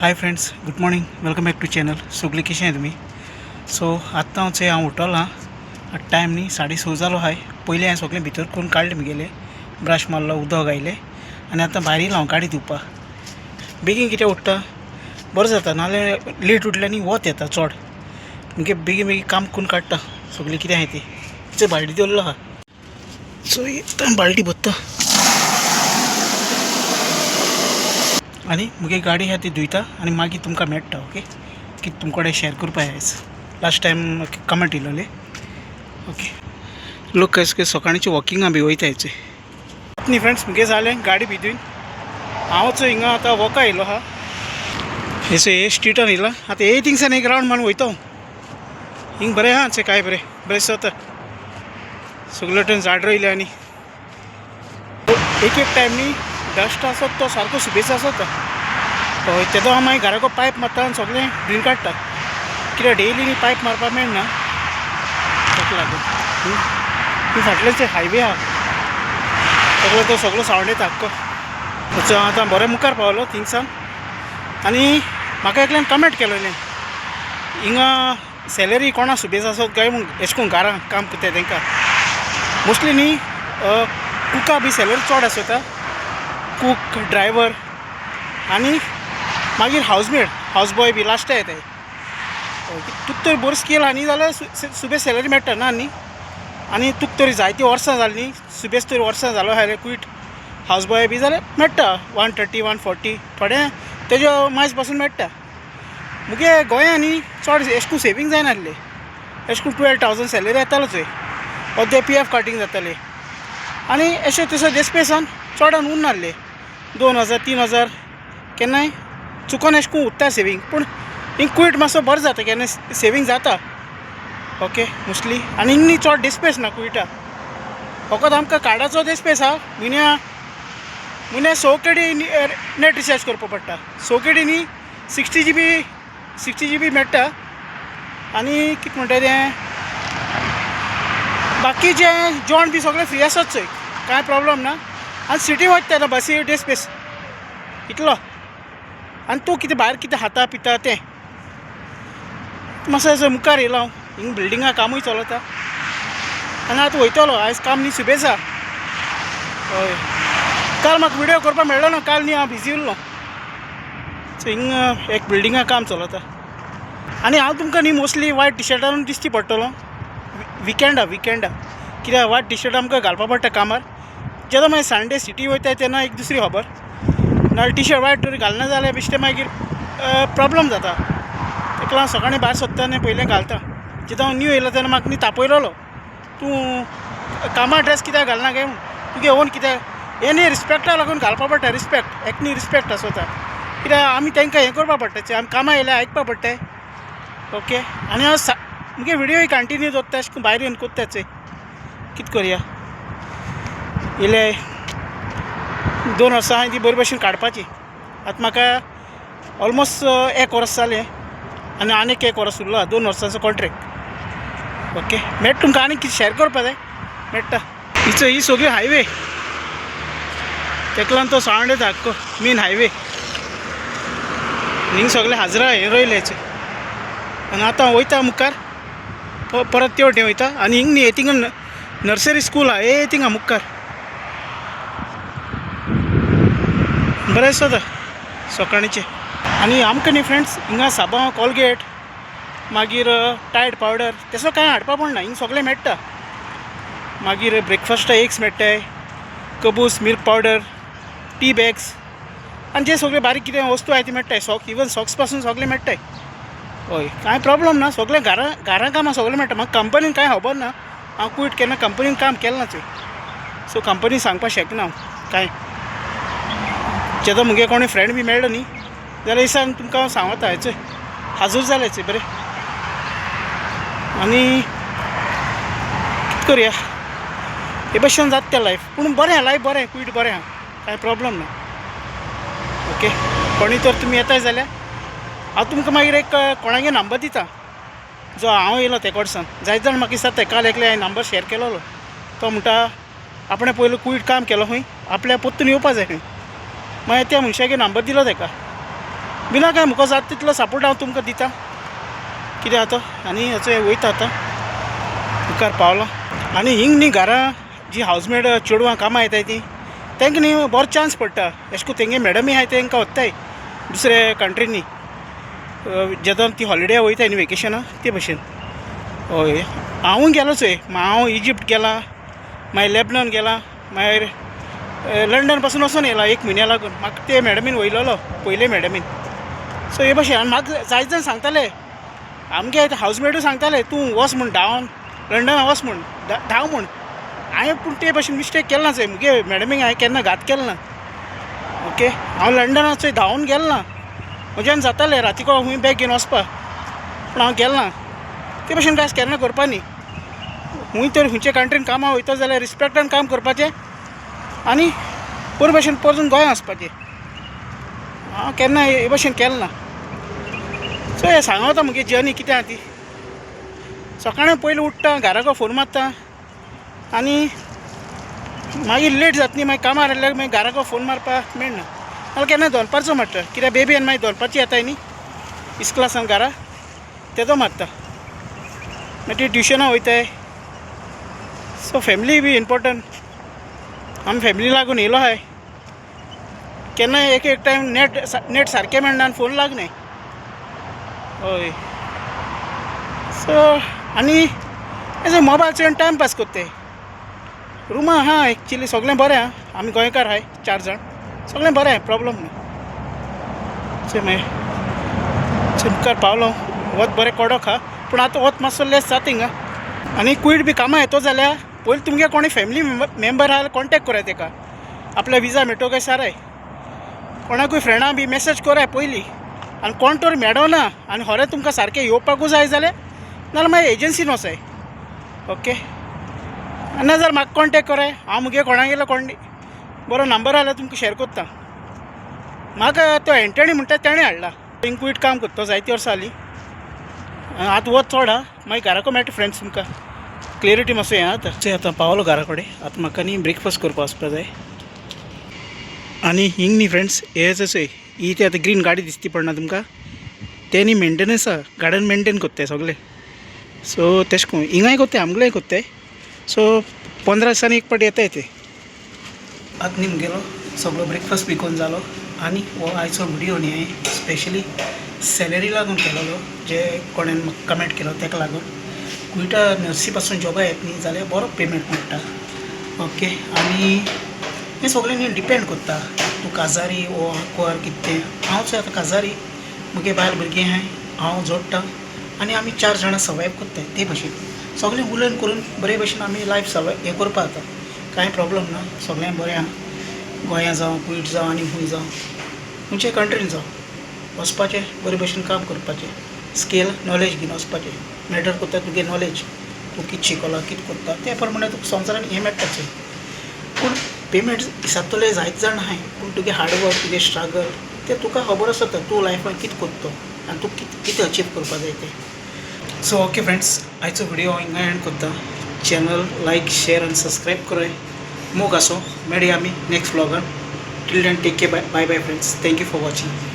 Hi friends, good morning, welcome back to channel. सगळीं कशें आहाय तुमी? सो आत्तां हांव हांव उठोलां. आतां टायम न्ही 6:30 जालो आहाय. पयलीं हांवें सगळें भितर करून काडलें, म्हगेलें ब्रश मारलो, उदक आयलें आनी आतां भायर येयलो हांव गाडी धुवपाक. बेगीन कित्याक उठ्ठा बरें जाता, नाजाल्यार लेट उठल्यार न्ही वत येता चड. मुगे बेगीन बेगीन काम करून काडटा सगळें कितें आहाय तें. चोय बाल्टी दवरलो आहा, सो आतां बाल्टी भरता आनी मुगे गाडी आहा ती धुयता आनी मागीर तुमकां मेळटा. ओके, कितें तुमकां कडेन शेअर करपा आयज लास्ट टायम कमेंट येयलोले. ओके, लोक कशें सकाळचे वॉकिंगा बी वयता. न्ही फ्रेंड्स, मुगे जालें गाडी बी धुयन. हांवच हिंगा आतां वॉका येयलो आहा. हेसो हे स्ट्रिटान येयला आतां. हे थिंगसान एक रावंड मारून वयता हांव. हिंग बरें आहा, काय बरें बरें दिसता. सगळे वटेन झाड रोयले आनी एक एक टायम न्ही डस्ट आसत तो सारको सुबेज आसता. हय, तेदो हांव मागीर घराको पायप मारता आनी सगळें धुवन काडटा, कित्याक डेली न्ही पायप मारपाक मेळना. ताका लागून ही फाटल्यान हायवे आहा, सगळो तो सगळो सावंड येता आख्खो. हांव आतां बरें मुखार पावलो थिंगसान. आनी म्हाका एकल्यान कमेंट केलोलें, हिंगा सॅलरी कोणा सुबेज आसत काय म्हूण. एशें करून घरां काम करता तांकां मोस्टली न्ही कुका बी सॅलरी चड आसता, कूक, ड्रायवर आनी मागीर हावजमेड, हावज बॉय बी लास्टा येताय. तुका तर बरो स्केल आहा न्ही जाल्यार सुबेज सॅलरी मेळटा ना न्ही. आनी तुका तरी जायतीं वर्सां जालीं न्ही, सुबेज तरी वर्सां जालो आहा जाल्यार क्वीट हावज बॉय बी जाल्यार मेळटा 130, 140, थोडे तेज्या मायज पासून मेळटा. मुगे गोंया न्ही चड एशें करून सेवींग जायनासलें. एशें करून 12,000 सॅलरी येतालो चोय, अर्दे पीएफ कटींग जातालें आनी एशें तसो देस्पेसान चडान उरनासलें. 2,000, 3,000 केन्नाय चुकोन एशें करून उत्ता सेवींग. पूण हिंग क्विट मातसो बरो जाता, केन्नाय सेवींग जाता. ओके, मोस्टली आनी हिंग न्ही चड डिस्पेस ना कुयटा, फकत आमकां कार्डाचो देस्पेस आहा. म्हयन्या म्हयन्या 100 केडी नेट रिचार्ज करपा पडटा. 100 केडी न्ही, 60 GB, 60 GB मेळटा. आनी कितें म्हणटा तें, बाकीचें जेवण बी सगळें फ्री आसत चोय, कांय प्रोब्लम ना. आनी सिटी वयता तेन्ना बसी देस्पेस इतलो. आनी तूं कितें भायर कितें खाता पिता तें. मातसो मुखार येयलो हांव, हिंग बिल्डिंगा कामूय चलता आनी आतां वयतलो. आयज काम न्ही सुबेज आहा. हय, काल म्हाका व्हिडियो करपाक मेळ्ळो ना, काल न्ही हांव बिजी उरलो. सो हिंग एक बिल्डिंगा काम चलता आनी हांव तुमकां न्ही मोस्टली वायट टिशर्टान दिश्टी पडटलो. विकेंडा विकेंडा कित्याक वायट टिशर्ट आमकां घालपा पडटा कामार. जेन्ना मागीर संडे सिटी वयता तेन्ना एक दुसरी खबर, नाल्यार टिशर्ट वायट तरी घालना जाल्यार बेश्टें मागीर प्रोब्लम जाता. ताका लागून सकाळीं भायर सोदता आनी पयलें घालता. जेन्ना हांव न्यू येयलो तेन्ना म्हाका न्ही तापयलोलो, तूं कामा ड्रेस कित्याक घालना काय, तुगे ओन कित्याक हें न्ही. रिस्पेक्टा लागून घालपा पडटा, रिस्पेक्ट एक न्ही रिस्पेक्ट आसता, कित्याक आमी तांकां हें करपा पडटा, आमी कामां येयल्यार आयकपा पडटा. ओके, आनी हांव मुगे व्हिडियोय कंटिन्यू दवरता, अशें करून भायर येवन कोत्ता चोय. कितें करया, इल्ले 2 वर्सां हांवें ती बरे भशेन काडपाची. आतां म्हाका ऑलमोस्ट 1 वर्स जालें आनी आनीक 1 वर्स उरलो, 2 वर्सांचो कॉन्ट्रेक्ट. ओके, मेळटा तुमकां आनीक कितें शेअर करपा जाय, मेळटा. हिचो ही सगळी हायवे, ताका लागून तो सावंड येता आख्खो मेन हायवे. हिंग सगळे हाजरा हें रोयलें. आनी आतां वयता मुखार परत ते वटेन वयता. आनी हिंग न्ही थिंगा नर्सरी स्कूल आहा, हे थिंगा मुखार बरें दिसता सकाळचें. आनी आमकां न्ही फ्रेंड्स हिंगा साबां, कॉलगेट, मागीर टायड पावडर तसो कांय हाडपा पडना, हिंग सगळें मेळटा. मागीर ब्रेकफास्टा एग्स मेळटाय, कबूस, मिल्क पावडर, टी बॅग्स आनी जे सगळे बारीक कितें वस्तू आहाय ती मेळटाय. सॉक्स, इवन सॉक्स पासून सगळें मेळटाय. हय, कांय प्रोब्लम ना, सगळें घरा घरा कामां सगळें मेळटा. म्हाका कंपनीन कांय खबर ना, हांव क्विट केन्ना कंपनीन काम केलें ना चोय, सो कंपनी सांगपाक शकना हांव कांय. जेन्ना मुगे कोणी फ्रेंड बी मेळ्ळो न्ही जाल्यार दिसान तुमकां हांव सांगता. हेचो हाजूर जालें बरें. आनी कितें करुया, हे भशेन जाता तें लायफ. पूण बरें आहा, लायफ बरें, क्विट बरें आहा, कांय प्रोब्लम ना. ओके, कोणी तर तुमी येताय जाल्यार हांव तुमकां मागीर एक कोणागे नंबर दिता, जो हांव येयलो ते कडसान. जायते जाण म्हाका दिसता काल एकले हांवें नंबर शेअर केलोलो, तो म्हणटा आपणें पयलू क्विट काम केलो खंय, आपल्या परतून येवपा जाय खंय. मागीर त्या मनशाक नंबर दिलो ताका. बिना काय म्हाका जाता तितलो सपोर्ट हांव तुमकां दिता. कितें आतां आनी हाचो वयता आतां मुखार पावलो. आनी हिंग न्ही घरा जी हावजमेड चेडवां कामां येताय ती तांकां न्ही बरो चान्स पडटा. एशें कोन्न तेंगे मॅडमी आहाय तेंकां व्हरताय दुसरे कंट्रीनी जेदोन ती हॉलिडे वयताय न्ही वेकेशनां ते भशेन. हय हांवूय गेलो चोय, हांव इजिप्ट गेला, मागीर लेबनॉन गेला, मागीर लंडन पासून वचोन येयला एक म्हयन्या लागून. म्हाका ते मॅडमीन वयलोलो पयले मॅडमीन. सो हे भशेन. आनी म्हाका जायते जाण सांगताले, आमगे हावजमेडूय सांगताले तूं वच म्हूण धांवन लंडना वच म्हूण, धांव म्हूण. हांवें पूण ते भशेन मिस्टेक केल ना चोय, मुगे मॅडमीक हांवें केन्ना घात केल ना. ओके हांव लंडना चोय धांवन गेल ना, म्हज्यान जातालें रातीको खूंय बॅग घेवन वचपा, पूण हांव गेल ना. ते भशेन कांय केन्ना करपा न्ही. खूंय तर खंयच्या कंट्रीन कामां वयता जाल्यार रिस्पेक्टान काम करपाचें आनी बरे भशेन परतून गोंया वचपाचें. हांव केन्ना हे भशेन केलें ना. सो हें सांगता मुगे जर्नी कितें आहा ती. सकाळीं पयलीं उठ्ठा, घराको फोन मारता आनी मागीर लेट जाता न्ही, मागीर कामार आसल्यार मागीर घराको फोन मारपाक मेळना. नाल्यार केन्ना दनपारचो मारता, कित्याक बेबी आनी मागीर दनपारची येताय न्ही इस्कुलासान घरा, तेदो मारता. मागीर ती ट्युशनां वयताय. सो फॅमिली बी इम्पोर्टंट. आमी फॅमिली लागून येयलो आहाय. केन्ना एक एक टायम नेट नेट सारकें मेळना आनी फोन लागनाय. हय सो आनी एज मोबायल चोयन टायम पास कोत्ताय. रुमां आहा एक्चुली सगळें बरें आहा, आमी गोंयकार आहाय 4 जाण, सगळें बरें आहा, प्रॉब्लम ना. चोय मागीर मुखार पावलो, वत बरें कडक आहा, पूण आतां वत मातसो लेस जाता हिंगा. आनी कुयट बी कामां येतो जाल्यार पयलीं तुमगे कोणी फॅमिली मेंबर आहा जाल्यार कॉन्टेक्ट कराय तेका, आपल्या विजा मेळटो काय साराय. कोणाकूय फ्रेंडा बी मॅसेज कराय पयलीं. आनी कोण तर मेळना आनी खरें तुमकां सारकें येवपाकूय जाय जाल्यार नाल्यार मागीर एजन्सीन वचाय. ओके ना जाल्यार म्हाका कॉन्टेक्ट कराय, हांव मुगे कोणागेलो कोण बरो नंबर आहा जाल्यार तुमकां शेअर कोत्ता. म्हाका तो एंटनी म्हणटा तेणें हाडला. हिंग कुयट काम करता जायतीं वर्सां जालीं. आतां वत चड आहा, मागीर घराको मेळटा फ्रेंड्स तुमकां क्लियरिटी मातसो हें आतां. चोय आतां पावलो घरा कडेन, आतां म्हाका न्ही ब्रेकफास्ट करपा वचपा जाय. आनी हिंग न्ही फ्रेंड्स हे चोय ही ती आतां ग्रीन गाडी दिसती पडना तुमकां, ते न्ही मेंटेनन्स आहा, गार्डन मेंटेन कोत्ताय सगळे. सो तेश कोन हिंगाय कोत्ताय, आमगेलेय कोत्ताय. सो 15 दिसांनी एक पाटी येताय ते. आतां न्ही मुगेलो सगळो ब्रेकफास्ट बी कोन्न जालो. आनी हो आयचो व्हिडियो न्ही हांवें स्पेशली सॅलरी लागून केलोलो, जे कोणेन म्हाका कमेंट केलो तेका लागून. कुयटा नर्सी पासून जॉबा येत न्ही जाल्यार बरो पेमेंट मेळटा. ओके आनी हें सगळें न्ही डिपेंड कोत्ता तूं काजारी वो आंकवार कितें तें. हांव चोय आतां काजारी, मुगे बायल भुरगीं आहाय, हांव जोडटा आनी आमी 4 जाणां सर्वायव कोत्ताय. ते भशेन सगळें उलोवन करून बरे भशेन आमी लायफ सर्वायव हें करपा जाता, कांय प्रॉब्लम ना, सगळें बरें आहा. गोंया जावं, कुयट जावं आनी खूंय जावं, खंयच्याय कंट्रीन जावं, वचपाचें बरे भशेन काम करपाचें, स्केल नॉलेज घेवन वचपाचें. मॅटर कोत्ता तुगे नॉलेज, तूं कितें शिकला कितें कोत्ता ते प्रमाणे तुका संवसारान हें मेळटा चोय. पूण पेमेंट दिसांतले जायते जाण आहाय, पूण तुगे हार्डवर्क तुगे स्ट्रगल तें तुका खबर आसता तूं लायफान कितें कोत्तो आनी तूं कितें अचीव करपा जाय तें. सो ओके फ्रेंड्स, आयचो व्हिडियो हांव हिंगा एंड कोत्ता. चॅनल लायक शेर आनी सबस्क्रायब कराय. मोग आसो, मेळया आमी next व्लॉगान. Till then take care, bye bye friends, thank you for watching.